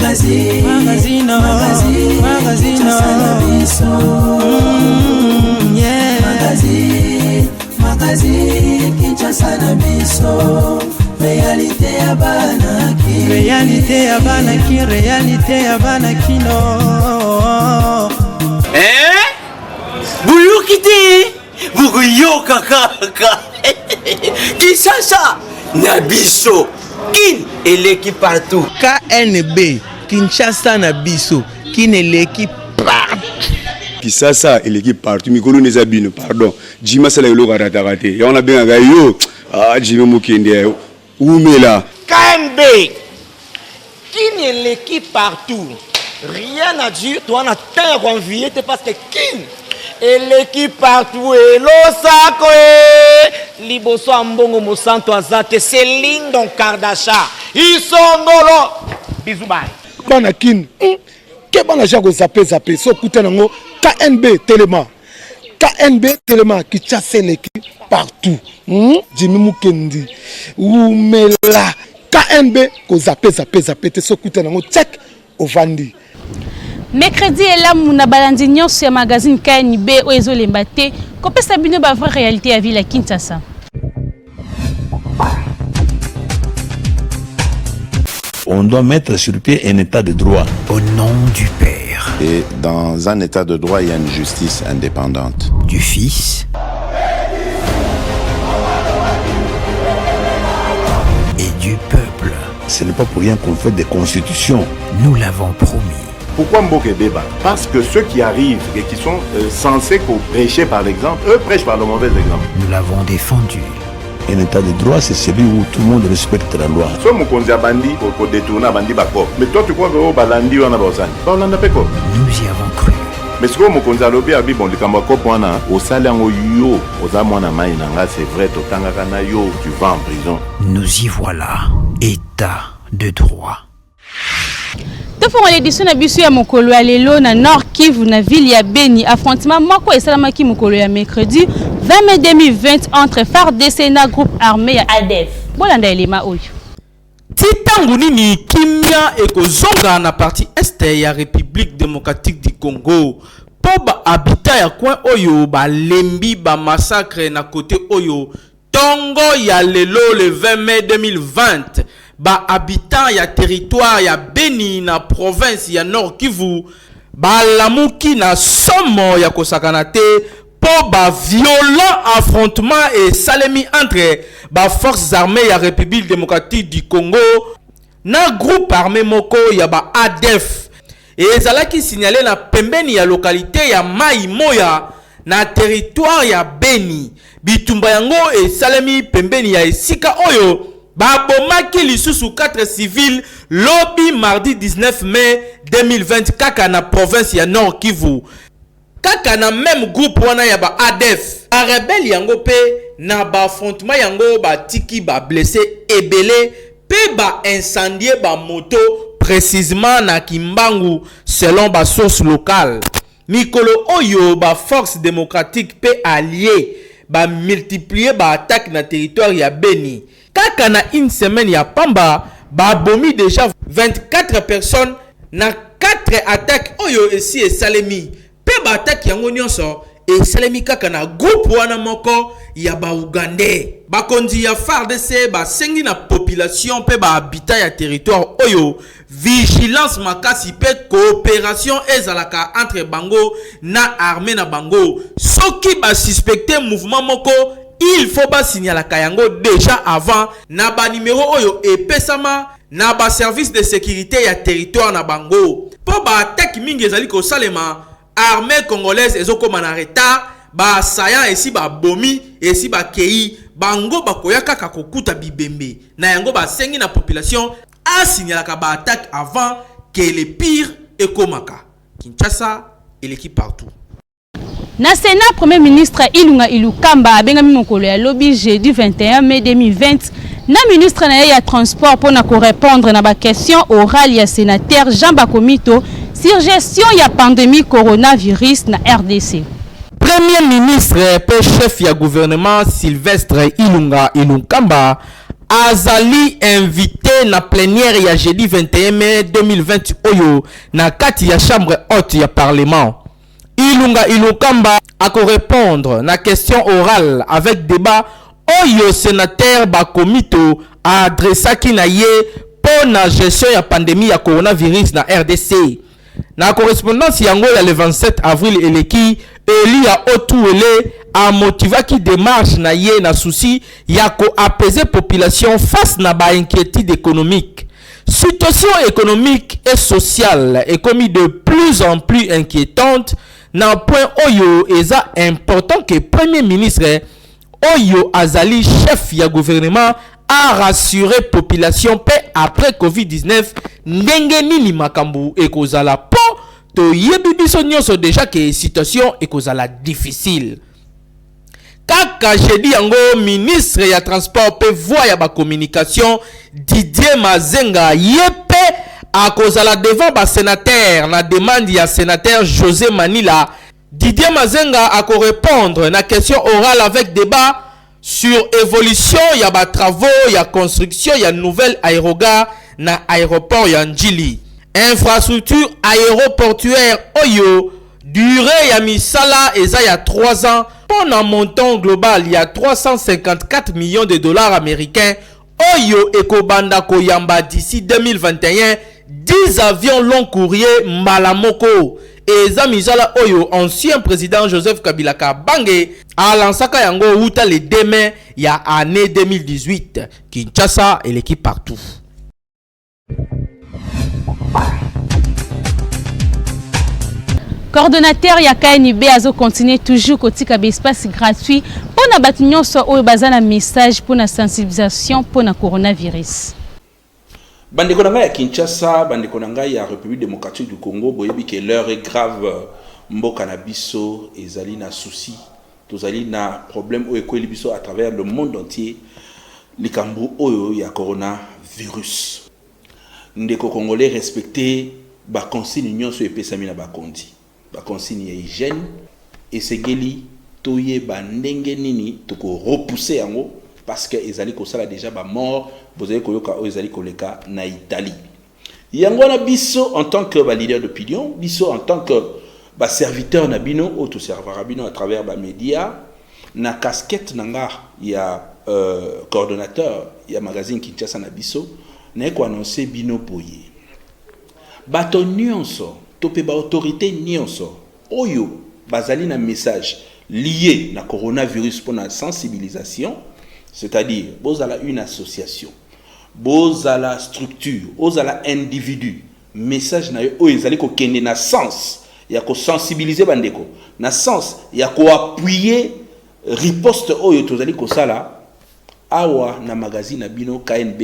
Magazine, magazine, magazine, magazine, yeah. Magazine, magazine, Kinshasa na biso. Réalité ya bana ki. Réalité ya bana ki, réalité ya bana kino. Eh? Boyoki te? Bokoyoka kaka. Kinshasa na biso. Kin eleki partout. KNB, Kinshasa na biso. Kin eleki partout. Kisasa eleki partout mikolo neza bino pardon Jimmy asala eloko arataka te yango nabengaka yo ah Jimmy mokende wumela. KNB kin eleki partout rien à dire toza na temps ya ko envier te parce que kin eleki partout elosako e liboso ya mbongo mosantu aza te Celine Don Kardasha isongolo bisous bye. Bana kin hum keba na ja ko zappe zappe so kuta nango KNB telema KNB telema Kinshasa eleki partout hum Jimmy Mukendi wumela KNB ko zappe zappe zappe te so kuta nango check ovandi. Mercredi elamu na balandi nyonso ya magazine KNB oyo ezolemba te kopesa bino ba vraie réalité ya ville ya Kinshasa. On doit mettre sur pied un état de droit. Au nom du Père. Et dans un état de droit, il y a une justice indépendante. Du Fils. Et du peuple. Ce n'est pas pour rien qu'on fait des constitutions. Nous l'avons promis. Pourquoi Mboka ebeba? Parce que ceux qui arrivent et qui sont euh, censés prêcher par l'exemple, eux prêchent par le mauvais exemple. Nous l'avons défendu. Un état de droit, c'est celui où tout le monde respecte la loi. So mokonzi abandi ko détourner abandi ba coop. Mais toi tu crois que oh balandi wana baosani? Baolanda pe coop. Nous y avons cru. Mais sikoyo mokonzi alobi abi bon likambo ya coop wana osali yango yo oza mwana mai na nga c'est vrai totangaka na yo tu vas en prison. Nous y voilà, état de droit. Tofongola edition na biso ya mokolo ya lelo na Nord Kivu na ville ya Beni. Affrontement moko esalamaki mokolo ya mercredi 20 mai 2020 entre FARDC na groupe armé ya ADF. Bolanda elema oyo. Ti tango nini kimia ekozonga na partie Est ya Republique democratique du Congo? Po ba habitants ya coin oyo balembi ba massacres na cote oyo Tongo ya lelo le 20 mai 2020, ba habitants ya territoire ya Beni na province ya Nord-Kivu balamuki na somo ya kosakana te mpo ba violents affrontements esalemi entre ba forces armees ya Republique democratique du Congo na groupe arme moko ya ba adf ezalaki signale na pembeni ya localite ya Mayi Moya na territoire ya Beni. Bitumba yango esalemi pembeni ya esika oyo babomaki lisusu 4 civils lobi mardi 19 mai 2020 kaka na province ya Nord Kivu. Kaka na meme groupe wana ya ba adf, ba rebelles yango pe na ba affrontements yango batiki ba blesses ebele pe ba incendier ba motos precisement na Kimbangu selon ba sources locales. Mikolo oyo ba forces democratiques pe allies ba multiplier ba attaques na territoire ya Beni. Kaka na une semaine ya pamba, babomi dejà 24 personnes na 4 attaques oyo esi esalemi pe ba attaques yango nionso esalemi kaka na groupe wana moko ya ba Ougandais. Bakonzi ya fardc basengi na population pe ba habitants ya territoire oyo vigilance makasi pe cooperation ezalaka entre bango na armee na bango. Soki ba suspecter mouvement moko, il faut ba signalaka yango dejà avant na ba numero oyo epesama na ba services de securite ya territoire na bango. Po ba attaques mingi ezali kosalema, armee congolaise ezokoma na retard, ba assaillants esi babomi, esi bakeyi, bango bakoya kaka kokuta bibembe. Na yango basengi na population A signalaka ba attaques avant que le pire ekomaka. Kinshasa eleki partout. Na Senat, Premier ministre Ilunga Ilukamba abengami mokolo ya lobi jeudi 21 mai 2020 na ministre na ye ya Transport mpo na ko repondre na ba questions orales ya senateur Jean Bakomito sur gestion ya pandemie coronavirus na rdc. Premier ministre mpe chef ya gouvernement Sylvestre Ilunga Ilunkamba. azali invité na plenière ya jeudi 21 mai 2020 oyo na kati ya chambre haute ya parlement. Ilunga Ilunkamba ako repondre na question orale avec debat oyo senateur Bakomito a adressaki na ye mpo na gestion ya pandemie ya coronavirus na rdc. Na correspondance yango ya le 27 avril eleki, elu ya Haut-Uele a motivaki demarche na ye na souci ya ko apaiser population face na ba inquiétudes économiques. Situation économique et sociale ekomi de plus en plus inquiétante na point oyo eza important que Premier ministre oyo azali chef ya gouvernement a rassurer population pe après Covid-19 ndenge nini makambo ekozala po toyebi biso nyonso deja ke situation ekozala difficile. Kaka jeudi yango, ministre ya transport pe voie ya ba communication Didier Mazenga ye pe akozala devant ba senateurs na demande ya senateur Jose Manila. Didier Mazenga ako repondre na question orale avec debat sur evolution ya ba travaux ya construction ya nouvelle aerogare na aeroport ya Ndjili. Infrastructure aeroportuaire oyo duree ya misala eza ya 3 ans mpo na montant global ya 354 millions de dollars americains oyo ekobanda koyamba d'ici 2021 10 avions long courrier mbala moko. Eza misala oyo ancien president Joseph Kabila Kabange alansaka yango wuta le 2 mai ya annee 2018. Kinshasa eleki partout. Coordonnateur ya KNB azo continuer toujours kotika ba espace gratuit pona bato nyonso oyo baza na message pona sensibilisation pona coronavirus. Bandeko na ngai ya Kinshasa, bandeko na ngai ya Republique democratique du Congo, boyebi que l'heure est grave, mboka na biso ezali na souci, tozali na problème oyo ekweli biso à travers le monde entier, likambo oyo ya coronavirus. Ndeko congolais, respecter ba consignes nyonso epesami na bakonzi, ba consignes ya hygiène. Esengeli toyeba ndenge nini toko repousser yango parce que ezali kosala dejà ba morts, bozali koyoka oyo ezali koleka na Italie. Yango wana biso en tant que ba leaders d'opinion, biso en tant que ba serviteurs na bino oyo toservaka bino à travers ba media, na casquette na nga ya coordonnateur ya magazine Kinshasa na biso, naye ko annoncer bino boye: bato nyonso to pe ba autorités nyonso oyo bazali na message lié na coronavirus pour la sensibilisation, c'est-à-dire bozala une association, bozala structure, bozala individu, message na yo oyo ezali kokende na sens ya kosensibiliser bandeko, na sens ya koappuyer riposte oyo tozali kosala awa na magazine na bino KNB,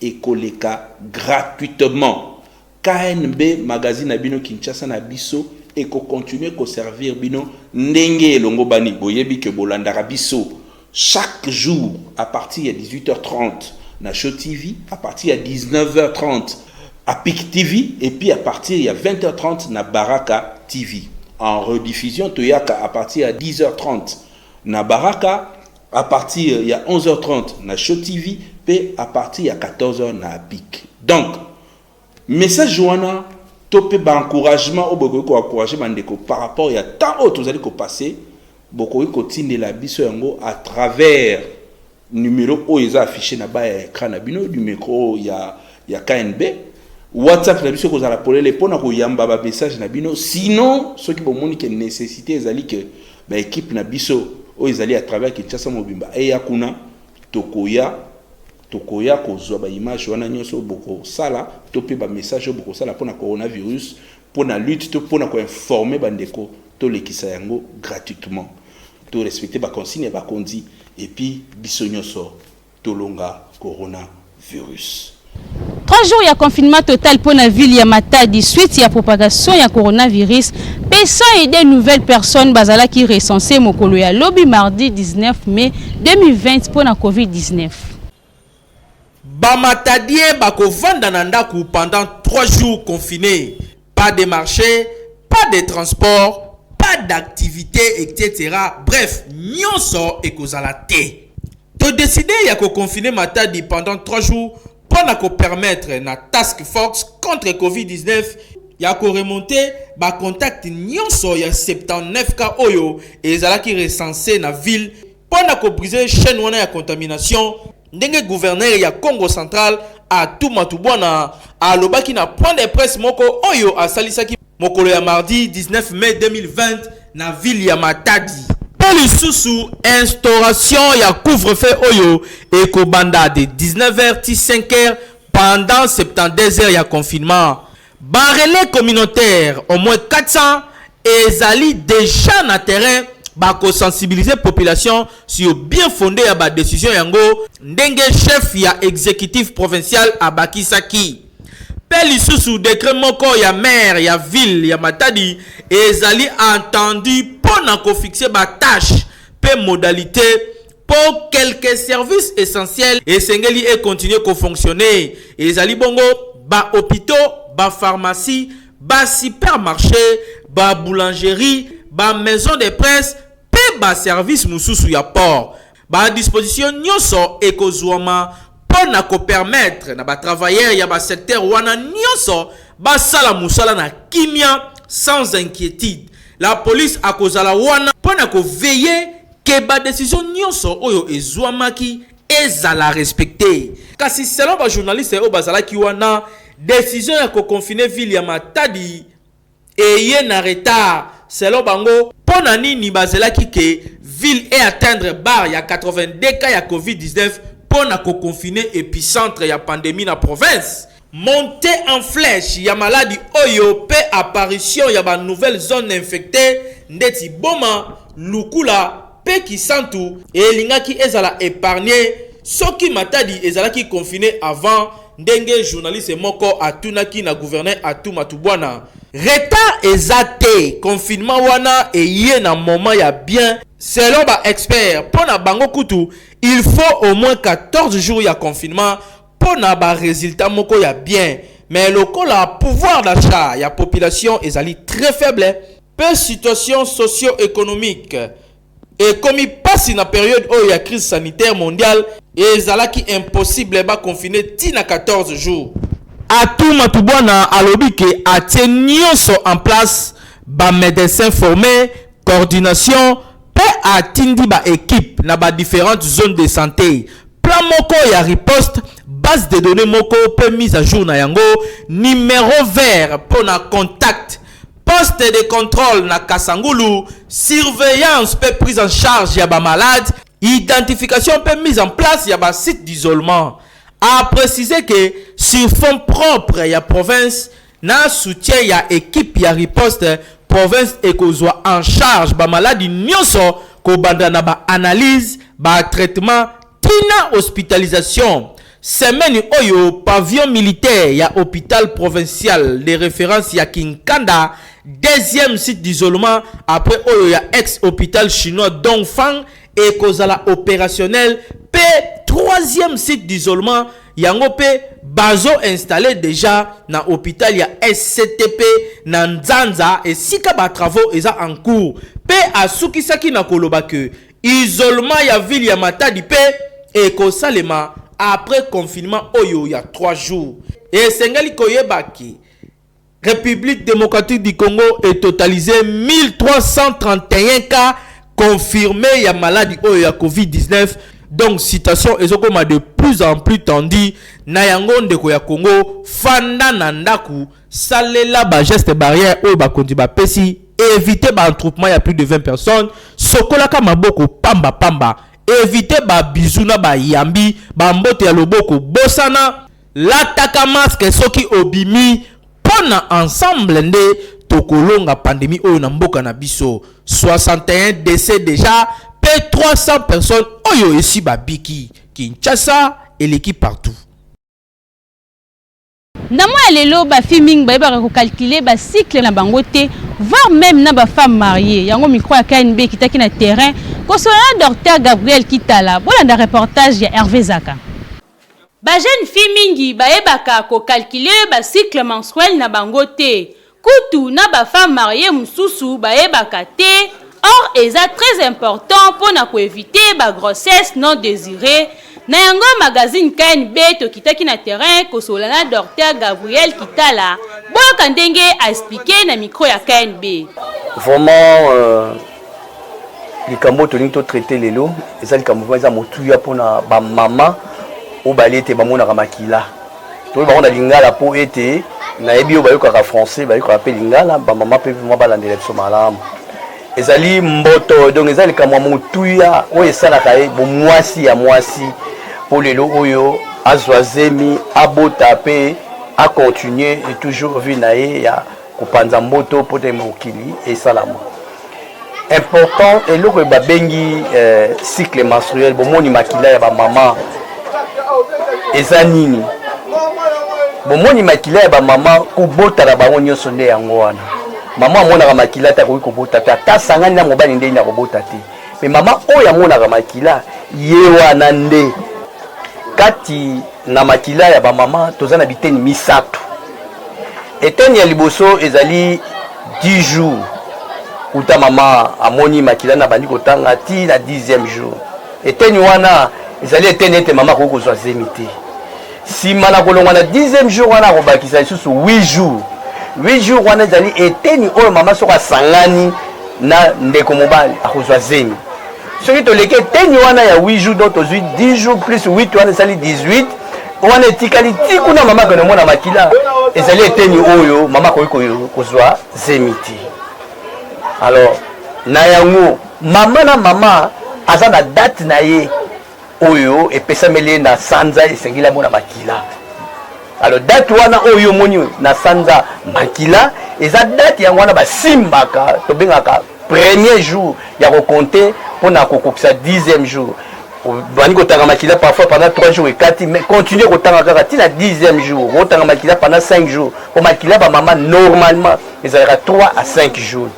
ekoleka gratuitement. KNB magazine na bino Kinshasa na biso ekocontinue koservir bino ndenge elongo bani. Boyebi ke bolandaka biso chaque jour à partir ya 18h30 na Show TV, à partir ya 19h30 à Pic TV et puis à partir ya 20h30 na Baraka TV. En rediffusion toyaka à partir ya 10h30 na Baraka, à partir ya 11h30 na Show TV pe à partir ya 14h na Pic. Donc message wana to pe ba encouragement oyo bokoki koencourage bandeko par rapport ya temps oyo tozali kopasser, bokoki kotindela biso yango à travers numéro oyo eza affiché na ba ya écran na bino, numéro ya KNB. WhatsApp na biso ekozala polele mpona koyamba ba message na bino. Sinon soki bomoni ke nécessité ezali ke ba équipe na biso oyo ezali à travers Kinshasa mobimba eya kuna, tokoya kozwa ba image wana nyonso oyo bokosala to mpe ba message oyo bokosala mpona coronavirus, mpona lutte to mpona koinforme bandeko, tolekisa yango gratuitement. To respecter ba consigne ya bakonzi et puis biso nyonso tolonga coronavirus. 3 jours ya confinement total pour la ville ya Matadi suite ya propagation ya coronavirus pe 102 nouvelles personnes bazalaki recensées mokolo ya lobi mardi 19 mai 2020 pour la COVID-19. Bamatadien bakovanda na ndako pendant 3 jours confinés. Pas de marché, pas de transport, pas d'activité, etc. Bref, nyonso ekozala te. To decider ya ko confiner Matadi pendant 3 jours mpo na ko permettre na Task Force contre Covid-19 ya ko remonter ba contacts nionso ya 79 cas oyo ezalaki recenser na ville mpo na ko briser chaine wana ya contamination, ndenge gouverneur ya Kongo central Atou Matubuana alobaki na point de presse moko oyo asalisaki mokolo ya mardi 19 mai 2020 na ville ya Matadi. Mpe lisusu instauration ya couvre-feu oyo ekobanda de 19 heures ti 5 heures pendant 72 heures ya confinement. Ba relais communautaires au moins 400 ezali dejà na terrain bako sensibiliser population sur bien fonde ya ba decisions yango, ndenge chef ya executif provincial abakisaki. Mpe lisusu decret moko ya maire ya ville ya Matadi ezali entendu mpo na ko fixer ba taches mpe modalites mpo quelques services essentiels esengeli e continuer ko fonctionner. Ezali bongo ba hopitaux, ba pharmacies, ba supermarches, ba boulangeries, ba maisons de presse mpe ba services mosusu ya port. Ba dispositions nionso ekozuama mpo na ko permettre na ba travailleurs ya ba secteurs wana nionso basala mosala na kimia sans inquietude. La police akozala wana mpo na ko veiller que ba decisions nionso oyo ezuamaki ezala respecter. Kasi selon ba journalistes oyo bazalaki wana, decision ya ko confiner ville ya Matadi eye na retard selon bango. Mpo na nini bazelaki que ville e atteindre barre ya 82 cas ya Covid-19 mpo na ko confiner epicentre ya pandemie na province? Montee en flèche ya maladi oyo mpe apparition ya ba nouvelles zones infectees ndeti Boma, Lukula mpe Kisantu elingaki ezala epargner soki Matadi ezalaki confiner avant, ndenge journaliste moko atunaki na gouverneur Atou Matubuana. Retard eza te, confinement wana eye na moment ya bien selon ba experts. Mpo na bango kutu il faut au moins 14 jours ya confinement mpo na ba resultats moko ya bien, mais lokola pouvoir d'achat ya population ezali très faible mpe situation socio-economique ekomi pasi na periode oyo ya crise sanitaire mondiale, ezalaki impossible ba confiner ti na 14 jours. Atou Matubuana alobi ke atie nionso en place, ba medecins formes, coordination mpe atindi ba equipes na ba differentes zones de sante. Plan moko ya riposte, base de donnees moko mpe mise à jour na yango, numero vert mpo na contact, poste de controle na Kasangulu, surveillance mpe prise en charge ya ba malades, identification mpe mise en place ya ba sites d'isolement. A preciser que sur fonds propres ya province na soutien ya equipe ya riposte, province ekozwa en charge ba maladi nionso kobanda na ba analyses, ba traitements ti na hospitalisation. Semaine oyo, pavillon militaire ya hopital provincial de reference ya Kinkanda, deuxième site d'isolement après oyo ya ex-hopital chinois Dongfang, ekozala operationnel mpe troisième site d'isolement yango mpe bazo installer dejà na hopital ya SCTP na Nzanza esika ba travaux eza en cours mpe asukisaki na koloba que isolement ya ville ya Matadi mpe ekosalema après confinement oyo ya 3 jours. Esengeli koyeba que Republique democratique du Congo e totaliser 1331 cas confirmes ya maladi oyo ya Covid-19. Donc situation ezokoma de plus en plus tendue. Na yango ndeko ya Congo, fanda na ndaku, salela ba gestes barrières oyo bakonzi bapesi, éviter ba attroupement ya plus de 20 personnes, sokolaka maboko pamba pamba, éviter ba bisous na ba yambi, ba mbote ya loboko, bosana Lataka masque soki obimi pona ensemble nde tokolonga pandemie oyo na mboka na biso. 61 décès déjà pe 300 personnes oyo esi babiki. Kinshasa eleki partout. Na mwa ya lelo ba filles mingi bayebaka ko calculer ba cycle na bango te voire meme na ba femmes mariees. Yango micro ya KNB ekitaki na terrain kosolola na Docteur Gabriel Kitala. Bolanda reportage ya Herve Zaka. Ba jeunes filles mingi bayebaka ko calculer ba cycles menstruels na bango te. Kutu na ba femmes mariees mosusu bayebaka te. Or eza très important mpo na ko eviter ba grossesses non desirees. Na yango magazine KNB tokitaki na terrain kosolola na Docteur Gabriel Kitala. Boyoka ndenge a expliquer na micro ya KNB. Vraiment euh, likambo oyo tolingi totraite lelo eza likambo vraiment eza motuya mpona bamama oyo bali ete bamonaka makila toyebi bango na lingala mpo ete nayebi oyo bayokaka français bayokaka mpe lingala bamama mpe mwa balandela biso malamu ezali mboto donc eza likambo ya motuya oyo esalaka ye bomwasi ya mwasi mpo lelo oyo azwa zemi abota mpe acontinue toujours vie na ye ya kopanza mboto mpo te mokili esalama important eloko babengi eh, cycle menstruel bomoni makila ya bamama eza nini bomoni makila ya bamama kobota na bango nyonso nde yango wana mama amonaka makila te akoki kobota te ata asangani na mobali nde nini akobota te me mama oyo amonaka makila ye wana nde kati na makila ya bamama toza na biteni misato Eteni ya liboso ezali 10 jours uta mama amoni makila na abandi kotanga ti na 10e jour. Eteni wana ezali eteni ete mama akoki kozwa zemi te. Nsima na kolongwa na 10e jour wana akobakisa lisusu 8 jours. 8 jours wana ezali eteni oyo mama soki asangani na ndeko mobali akozwa zemi. Soki toleki eteni wana ya 8 jours donc tozwi 10 jours plus 8 wana esali 18 wana etikali ti kuna mama akende omona makila ezali eteni oyo mama akoki kozwa zemi te alors na yango mama na mama aza na date na ye oyo epesameli ye na sanza esengeli amona makila alors date wana oyo omoni na sanza makila eza date yango wana basimbaka tobengaka premier jour ya kokonte mpo na kokokisa dixième jour obandi kotanga makila parfois pendant 3 jours ekati mais continue kotanga kaka ti na dixième jour otanga makila pendant 5 jours mpo makila bamama normalement ezalaka 3 à 5 jours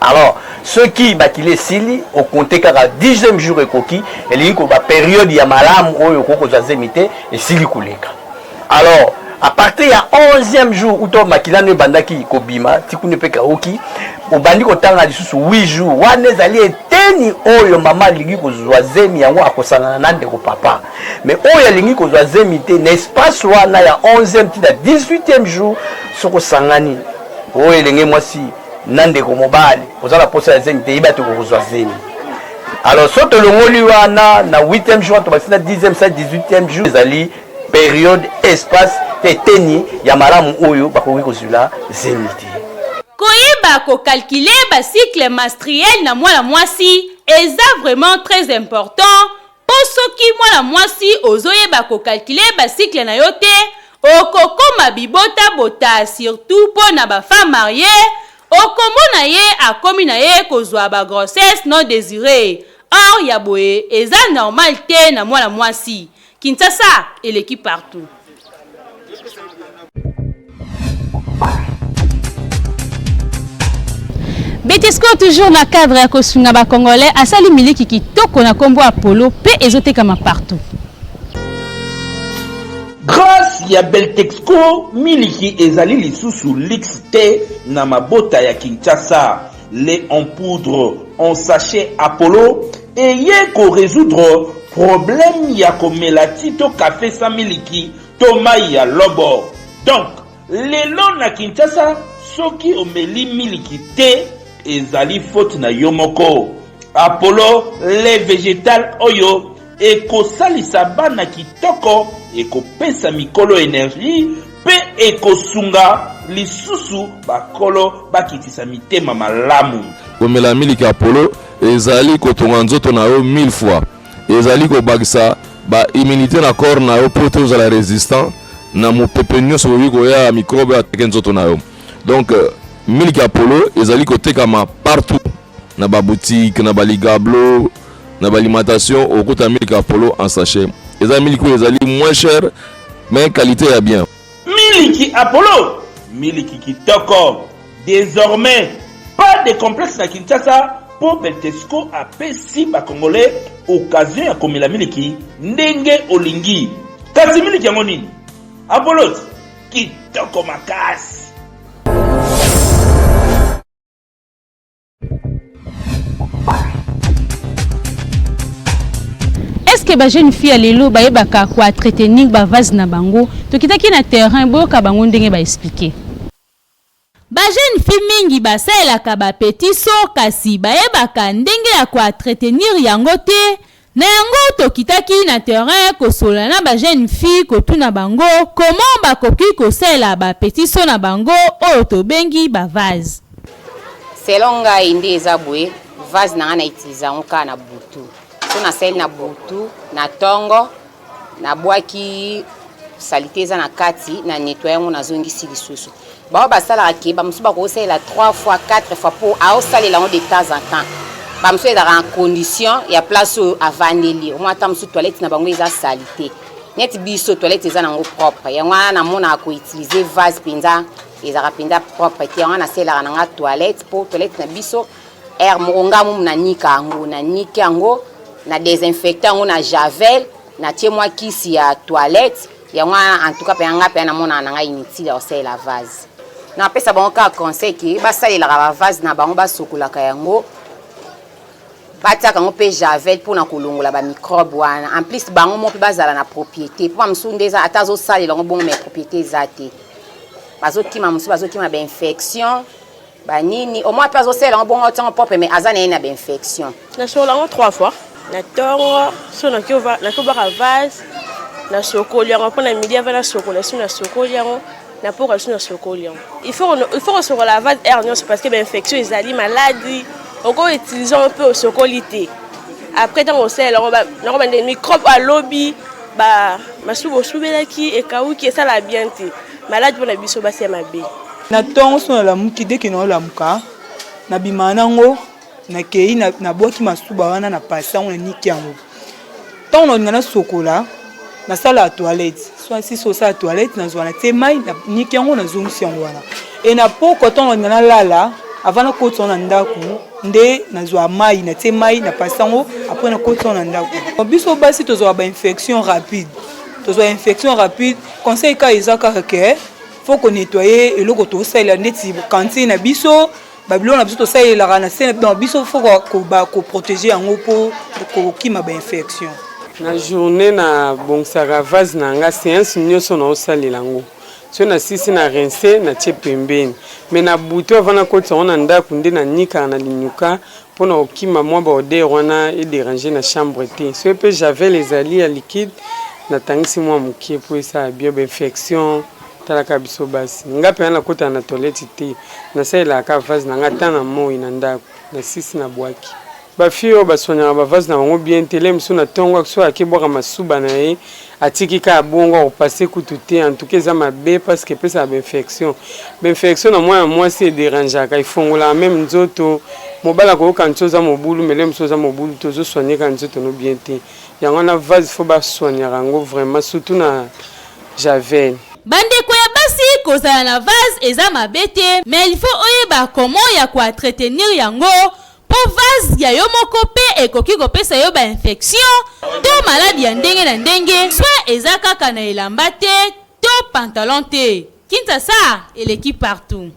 alors soki makila esili okonte kaka dixième jour ekoki elingi koloba periode ya malamu oyo okoki kozwa zemi te esili koleka alors à partir ya 11e jour uto makila no ebandaki kobima ti kuna mpe kauki obandi kotanga lisusu 8 jours wana ezali eteni oyo mama alingi kozwa zemi yango akosangana na ndeko papa mais oyo alingi kozwa zemi te na espace wana ya 11e ti na 18e jour soki osangani oyo elenge mwasi na ndeko mobali oza na posa ya zemi te yeba te okozwa zemi alors so tolongoli wana na 8e jour tobakisi na 10e sa 18e jour ezali periode espace te eteni ya malamu oyo bakoki kozwila zemi te. Koyeba ko calculer ba cycle mastriel na mwana mwasi eza vraiment très important po soki mwana mwasi ozoyeba ko calculer ba cycle na yo te okokoma bibota bota surtout po na ba femme mariee okomona ye akomi na ye kozwa ba grossesse non desiree or ya boye eza normal te na mwana mwasi Kinshasa eleki partout. Betesco toujours na cadre ya kosunga ba congolais asali miliki kitoko na kombo Apollo pe ezotekama partout. Grâce ya Beltexco, miliki ezali lisusu luxe te na mabota ya Kinshasa. Lait en poudre en sachet Apollo eye ko resoudre problème ya komela ti to cafe sans miliki to mayi ya lobo. Donc lelo na Kinshasa soki omeli miliki te ezali faute na yo moko. Apollo lait vegetal oyo ekosalisa bana kitoko, ekopesa mikolo energie mpe ekosunga lisusu bakolo bakitisa mitema malamu. Komela miliki Apollo ezali kotonga nzoto na yo mille fois, ezali kobakisa ba immunite na corps na yo mpo te ozala resistant na mopepe nyonso okoki koya ya microbe atake nzoto na yo. Donc miliki Apollo ezali kotekama partout na ba boutique, na ba ligablo, na ba alimentation okokuta miliki Apollo en sachet. Eza miliki oyo ezali moins cher mais qualité ya bien. Miliki Apollo, miliki kitoko. Désormais, pas de complexe na Kinshasa po Beltesco apesi ba Congolais occasion ya komela miliki ndenge olingi. Kasi miliki yango nini? Apollo kitoko makasi. que ba jeune fille ya lelo bayebaka ko entretenir ba vase na bango? Tokitaki na terrain, boyoka bango ndenge ba expliquer. Ba jeune fille mingi basalelaka ba petit seau kasi bayebaka ndenge ya ko entretenir yango te, na yango tokitaki na terrain kosolola na ba jeune fille kotuna bango comment bakoki kosalela ba petit seau na bango oyo tobengi ba vase. Selon ngai nde eza boye vase na ngai na utilise yango kaka na butu so nasali na butu na tongo Nabwaki salite eza na kati na nettoyer yango nazongisi lisusu. Baoyo basalaka ke bamosusu bakosalela 3 fois 4 fois po aosalela yango de temps en temps. Bamosusu ezalaka na condition ya place oyo avandeli. Omona ata mosusu toilette na bango eza salite. Neti biso toilette eza nango propre. Yango wana namonaka ko utiliser vase mpenza ezalaka mpenza propre te. Yango wana nasalelaka na nga toilette po toilette na biso Heure moko nga mumu na nika yango, na niki yango, na desinfecte yango na javel, na tie mwa kisi ya toilette, yango wana en tout cas penza nga penza namonaka na nga inutile ya kosalela vase. Napesa bango kaka conseil ke basalelaka ba vase na bango, basokolaka yango, batiaka yango mpe javel mpona kolongola ba microbe wana. En plus bango moko mpe bazala na propriété, mpo ba mosusu nde eza ata azosalela yango bongo mais propriété eza te, bazokima mosusu bazokima ba infection Ba nini au moins pe azosalela yango bongo atia yango propre mais aza na ye na ba infection. Nasokola yango 3 fois na tongo so nake obwaka vase nasokoli yango mpo na midi ava nasokola so nasokoli yango na pokwa lisusu nasokoli yango il faut kosokola vase heure nyonso parce que bainfection ezali maladi okoki utilize yango mpe osokoli te après ntango osalela yango nango bande microbe alobi masuba osubelaki ekauki esala bien te maladi mpo na biso basi ya mabe Na tongo soki nalamuki dès que naolamuka nabimaka nango nakei nabwaki masuba wana na pasi yango naniki yango ntango nalinga nasokola nasalaka toilette so nasisi kosala toilette nazwa natie mai naniki yango nazongisi yango wana e na pokwa ntango nalinga nalala avant nakotisa yango na ndako nde nazwa mai natie mai na pasi yango apres nakotisa yango na ndako biso basi tozwaka bainfection rapide tozwa infection rapide conseil kaka eza kaka ke Faut ko nettoyer eloko tosalela ndeti cantine na biso ba biloko na biso tosalelaka na se donc biso faut ko ba ko protéger yango po kokima ba infection. Na journée na bongisaka vase na nga seance nioso na osalela yango soki na silisi na rince na tie pembeni mais na butu avant na kotisa yango na ndaku nde na nikaka na linyuka pona kokima mwa ba odeur wana e deranger na chambre te soki pe javel ezali ya liquide na tangisi mwa mukie po esala bien ba infection tala kaka biso basi nga penza na kotaka na toilette te na salelaka kaka vase na nga ata na moyi na ndaku na silisi na bwaki. Ba fille oyo ba soignaka ba vase na bango bien te, le mosusu na tongo soki ake bwaka masuba na ye atiki kaka bongo ako passer kutu te en tout cas eza mabe parce que epesaka ba infection, ba infection na mwana mwasi e derangeaka efongolaka meme nzoto, mobali akoyoka nti oza mobulu mais le mosusu oza mobulu te ozo soigner kaka nzoto no bien te yango wana vase faut ba soignaka yango vraiment surtout na javel. Bandeko ya basi kozala na vase eza mabe te mais il faut oyeba comment ya ko entretenir yango Po vase ya yo moko pe ekoki kopesa yo ba infection to maladi ya ndenge na ndenge, soin eza kaka na elamba te to pantalon te. Kinshasa eleki partout.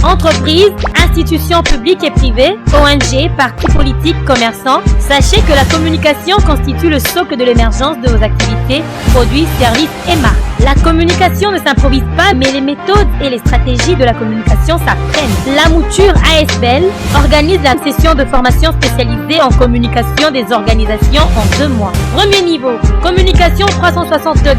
Entreprises, institutions publiques et privées, ONG, partis politiques, commerçants, sachez que la communication constitue le socle de l'émergence de vos activités, produits, services et marques. La communication ne s'improvise pas, mais les méthodes et les stratégies de la communication s'apprennent. La mouture ASBL organise la session de formation spécialisée en communication des organisations en deux mois. Premier niveau, communication 360 degrés,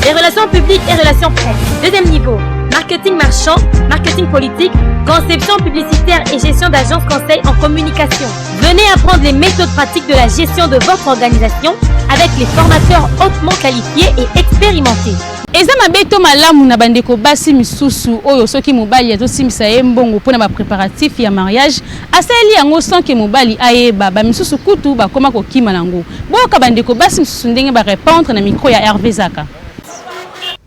les relations publiques et relations presse. Deuxième niveau, marketing marchand, marketing politique, conception publicitaire et gestion d'agences conseil en communication. Venez apprendre les méthodes pratiques de la gestion de votre organisation avec les formateurs hautement qualifiés et expérimentés. Eza mabe to malamu na bandeko basi misusu oyo soki mobali azosimbisa ye mbongo mpo na ba preparatifs ya mariage asaleli yango sans que mobali ayeba, ba misusu kutu bakoma kokima nango. Boyoka bandeko basi misusu ndenge ba repondre na micro ya Herve Zaka.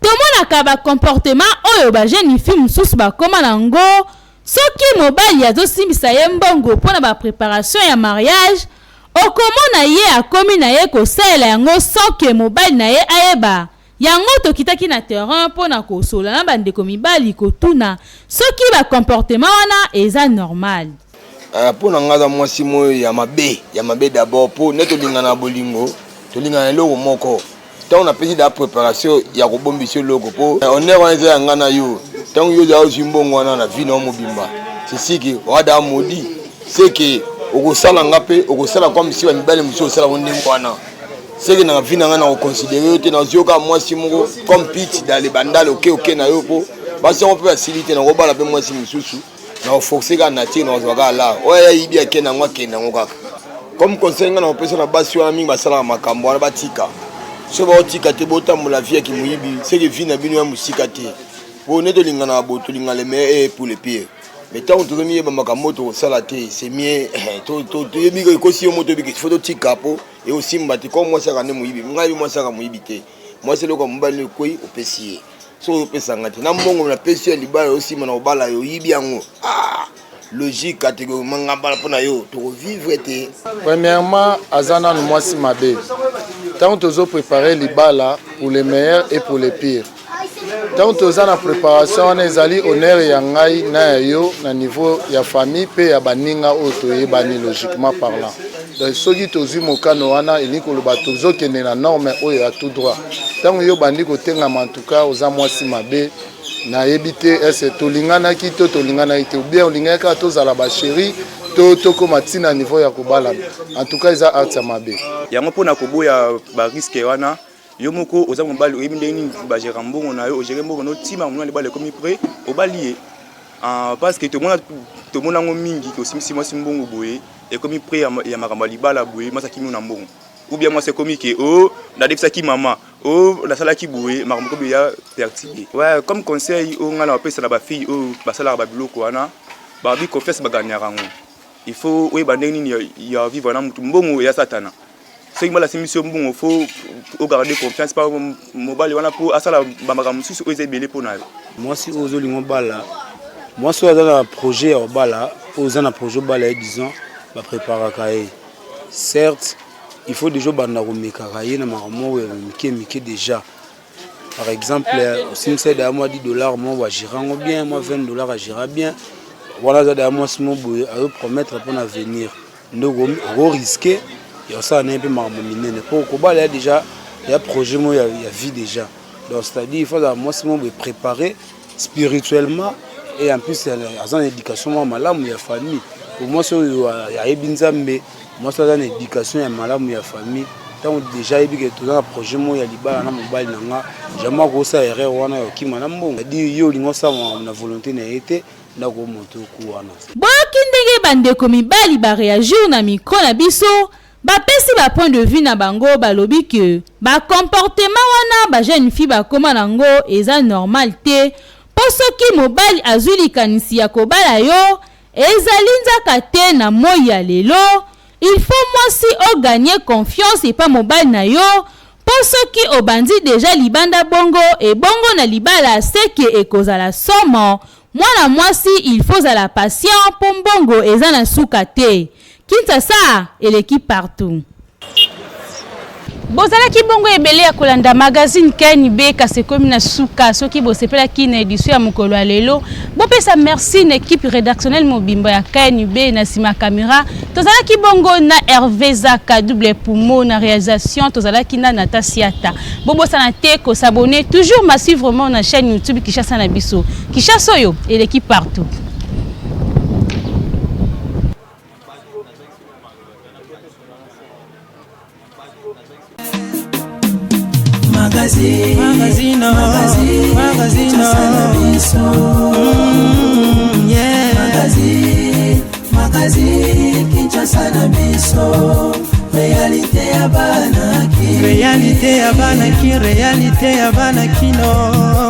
Tomonaka ba comportement oyo ba jeunes filles mosusu bakoma nango soki mobali azosimbisa ye mbongo mpo na ba preparation ya mariage, okomona ye akomi na ye kosalela yango sans que mobali na ye ayeba. Yango tokitaki na terrain mpo na kosolola na bandeko mibali kotuna soki ba comportement wana eza normal. Eh, mpo na ngai aza mwasi moyo ya mabe ya mabe d'abord mpo nde tolingana na bolingo tolingana na eloko moko ntango napesi da préparation ya kobombisa eloko mpo eh, honneur wana eza ya ngai na yo ntango yo ozala ozwi mbongo wana na vie na yo mobimba sesiki oada modi seke okosala nga mpe okosala kwa misi mibali mosusu osala ngo ndenge wana seke na vie na ngai nakoconsidere yo te nazwi yo kaka mwasi moko comme piti dale bandale oke oke na yo mpo basi yango mpe basili te nakobala mpe mwasi mosusu nakoforce kaka nature nakozwa kaka lar oyo ayibi akende yango akende yango kaka comme conseil ngai nakopesa na basi wana mingi basalaka makambo wana batika soki baotika te botambola vie ya kimoyibi seke vie na bino ya mosika te mpo nde tolinganaka boye tolinga le meilleur et pour le pire mais ntango tozomiyeba makambo oyo tokosala te c'est mieux toyebi ekosi yo mo toyebi fo totika mpo ekosimba te comme mwasi aka nde moyibi ngai yebi mwasi aka moyibi te mwasi eloko ya mobali ekwei opesi ye soki opesa nga te na mbongo napesi yo ya libala osima na kobala yo oyibi yango ah, logique catégorie mangambala mpo na yo tokovivre te. Premièrement aza nanu mwasi mabe ntango tozo prepare libala pour le meilleur et pour le pire ntango toza na préparation wana ezali honneur ya ngai na ya yo na niveau ya famille mpe ya baninga oyo toyebani logiquement parlant donc soki tozwi mokano wana elingi koloba tozokende na norme oyo ya tout droit ntango yo obandi kotengama en tout cas oza mwasi mabe nayebi te ese tolinganaki to tolinganaki te ou bien olingaki kaka tozala basheri to tokóma ntina niveau ya kobalana en tout cas eza acte ya mabe. Yango mpo na koboya bariske wana yo moko oza mobali oyebi ndenge nini bagera mbongo na yo ogere mbongo na yo ntima mona libala ekomi près obali ye ah, parce que tomona tomona yango mingi tosimbisi mwasi mbongo boye ekomi près ya makambo ya libala boye mwasi akimi na mbongo ou bien mwasi ekomi ke o oh, nadefisaki mama o oh, nasalaki boye makambo kobi ya perturbe ouais comme conseil oyo ngai na bapesa na bafille oyo basalaka babiloko wana babi confiance baganyaka yango il faut oyeba ndenge nini ya vivre na motu mbongo ya satana soki mobali asimbisi yo mbongo fo ogarde confiance pa mobali wana mpo asala bamakambo mosusu oyo eza ebele mpo na yo. Mwasi oyo ozolinga obala, mwasi oyo aza na projet ya obala, oyo oza na projet obala ye disons bapreparaka ye certes il faut déjà obanda komekaka ye na makambo oyo ya mike mike déjà par exemple osimbisa ye daya mwa 10 dollars moko agera yango bien mwa 20 dollars agera bien wana aza daya mwasi mo boye azopromettre mpona avenir nde oko risque ya kosala naye mpe makambo minene mpo kobala ya déjà ya projet moko ya vie déjà donc c'est-à-dire il faut azala mwasi moko boye préparé spirituellement et en plus aza na éducation moko malamu ya famille po mwasi oyo ayebi nzambe mwasi aza na éducation ya malamu ya famille ntango déjà ayebi ke toza na projet moko ya libala na mobali na nga jamais akosala erreur wana ya kokima na mbongo c'est-à-dire yo olingi osala makambo na volonté na ye te ndako moto ku wana. Boyoki ndenge ba ndeko mibali ba reagir na micro na biso, ba pesi ba point de vue na bango balobi que ba comportement wana ba jeune fille bakoma na ngo eza normal te po soki mobali azui likanisi ya kobala yo ezali nzaka te na moyi ya lelo Il faut mwasi o gagner confiance epa mobali na yo po soki obandi dejà libanda bongo ebongo na libala seke ekozala somo, mwana mwasi il faut zala patient po mbongo eza na suka te. Kinshasa eleki partout. Bozalaki bongo ebele ya kolanda magazine KNB kasi ekomi na suka. Soki bosepelaki na edition ya mokolo ya lelo, bopesa merci na equipe redactionnelle mobimba ya KNB. Na nsima camera tozalaki bongo na Hervé Zaka double poumon, na réalisation tozalaki na Nata Siata. Bobosana te ko s'abonner toujours massivement na chaîne YouTube Kinshasa na biso. Kinshasa oyo eleki partout. Magazine, magazine, magazine, magazine, yeah. Magazine, magazine, Kinshasa na biso. Réalité ya bana ki. Réalité ya bana ki, réalité ya bana kino.